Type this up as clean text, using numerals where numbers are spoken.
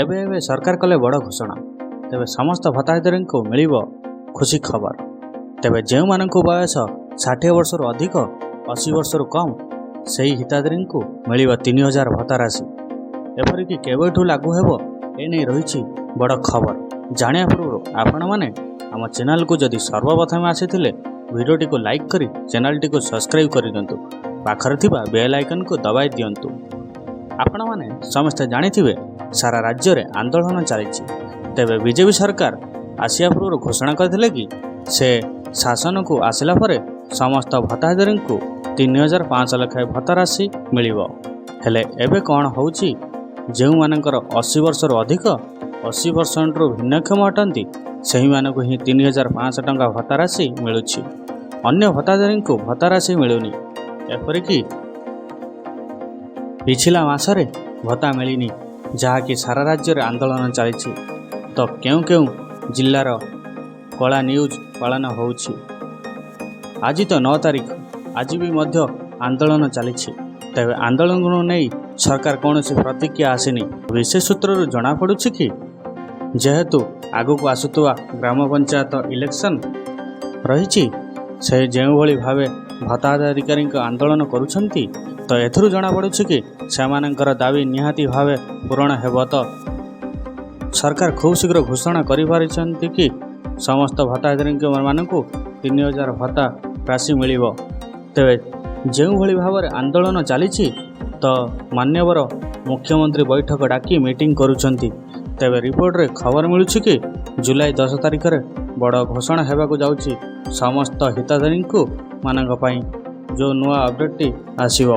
ଏବେ ଏବେ ସରକାର କଲେ ବଡ଼ ଘୋଷଣା। ତେବେ ସମସ୍ତ ଭତ୍ତାଧିକାରୀଙ୍କୁ ମିଳିବ ଖୁସି ଖବର। ତେବେ ଯେଉଁମାନଙ୍କୁ ବୟସ 60 ବର୍ଷରୁ ଅଧିକ, 80 ବର୍ଷରୁ କମ୍, ସେହି ହିତାଧିକାରୀଙ୍କୁ ମିଳିବ 3000 ଭତ୍ତା ରାଶି। ଏପରିକି କେବେଠୁ ଲାଗୁ ହେବ, ଏନେଇ ରହିଛି ବଡ଼ ଖବର। ଜାଣିବା ପୂର୍ବରୁ ଆପଣମାନେ ଆମ ଚ୍ୟାନେଲକୁ ଯଦି ସର୍ବପ୍ରଥମେ ଆସିଥିଲେ, ଭିଡ଼ିଓଟିକୁ ଲାଇକ୍ କରି ଚ୍ୟାନେଲଟିକୁ ସବସ୍କ୍ରାଇବ୍ କରିଦିଅନ୍ତୁ, ପାଖରେ ଥିବା ବେଲ୍ ଆଇକନ୍କୁ ଦବାଇ ଦିଅନ୍ତୁ। ଆପଣମାନେ ସମସ୍ତେ ଜାଣିଥିବେ, ସାରା ରାଜ୍ୟରେ ଆନ୍ଦୋଳନ ଚାଲିଛି। ତେବେ ବିଜେପି ସରକାର ଆସିବା ପୂର୍ବରୁ ଘୋଷଣା କରିଥିଲେ କି ସେ ଶାସନକୁ ଆସିଲା ପରେ ସମସ୍ତ ଭତ୍ତାଧିକାରୀଙ୍କୁ 3500 ଲେଖାଏଁ ଭତ୍ତା ରାଶି ମିଳିବ। ହେଲେ ଏବେ କ'ଣ ହେଉଛି? ଯେଉଁମାନଙ୍କର 80 ବର୍ଷରୁ ଅଧିକ, 80 ପରସେଣ୍ଟରୁ ଭିନ୍ନକ୍ଷମ ଅଟନ୍ତି, ସେହିମାନଙ୍କୁ ହିଁ 3500 ଟଙ୍କା ଭତ୍ତା ରାଶି ମିଳୁଛି। ଅନ୍ୟ ଭତ୍ତାଧାରୀଙ୍କୁ ଭତ୍ତା ରାଶି ମିଳୁନି। ଏପରିକି ପିଛିଲା ମାସରେ ଭତ୍ତା ମିଳିନି, ଯାହାକି ସାରା ରାଜ୍ୟରେ ଆନ୍ଦୋଳନ ଚାଲିଛି। ତ କେଉଁ କେଉଁ ଜିଲ୍ଲାର କଳା ନ୍ୟୁଜ୍ ପାଳନ ହେଉଛି। ଆଜି ତ 9 ତାରିଖ, ଆଜି ବି ମଧ୍ୟ ଆନ୍ଦୋଳନ ଚାଲିଛି। ତେବେ ଆନ୍ଦୋଳନକୁ ନେଇ ସରକାର କୌଣସି ପ୍ରତିକ୍ରିୟା ଆସିନି। ବିଶେଷ ସୂତ୍ରରୁ ଜଣାପଡ଼ୁଛି କି ଯେହେତୁ ଆଗକୁ ଆସୁଥିବା ଗ୍ରାମ ପଞ୍ଚାୟତ ଇଲେକ୍ସନ୍ ରହିଛି, ସେ ଯେଉଁଭଳି ଭାବେ ଭତ୍ତାଧିକାରୀଙ୍କ ଆନ୍ଦୋଳନ କରୁଛନ୍ତି, ତ ଏଥିରୁ ଜଣାପଡ଼ୁଛି କି ସେମାନଙ୍କର ଦାବି ନିହାତି ଭାବେ ପୂରଣ ହେବ। ତ ସରକାର ଖୁବ୍ ଶୀଘ୍ର ଘୋଷଣା କରିପାରିଛନ୍ତି କି ସମସ୍ତ ଭତ୍ତାଧିକାରୀମାନଙ୍କୁ 3000 ଭତ୍ତା ରାଶି ମିଳିବ। ତେବେ ଯେଉଁଭଳି ଭାବରେ ଆନ୍ଦୋଳନ ଚାଲିଛି, ତ ମାନ୍ୟବର ମୁଖ୍ୟମନ୍ତ୍ରୀ ବୈଠକ ଡାକି ମିଟିଂ କରୁଛନ୍ତି। ତେବେ ରିପୋର୍ଟରେ ଖବର ମିଳୁଛି କି ଜୁଲାଇ 10 ତାରିଖରେ ବଡ଼ ଘୋଷଣା ହେବାକୁ ଯାଉଛି ସମସ୍ତ ହିତାଧିକାରୀଙ୍କୁ ମାନଙ୍କ ପାଇଁ, ଯେଉଁ ନୂଆ ଅପଡ଼େଟ୍ଟି ଆସିବ।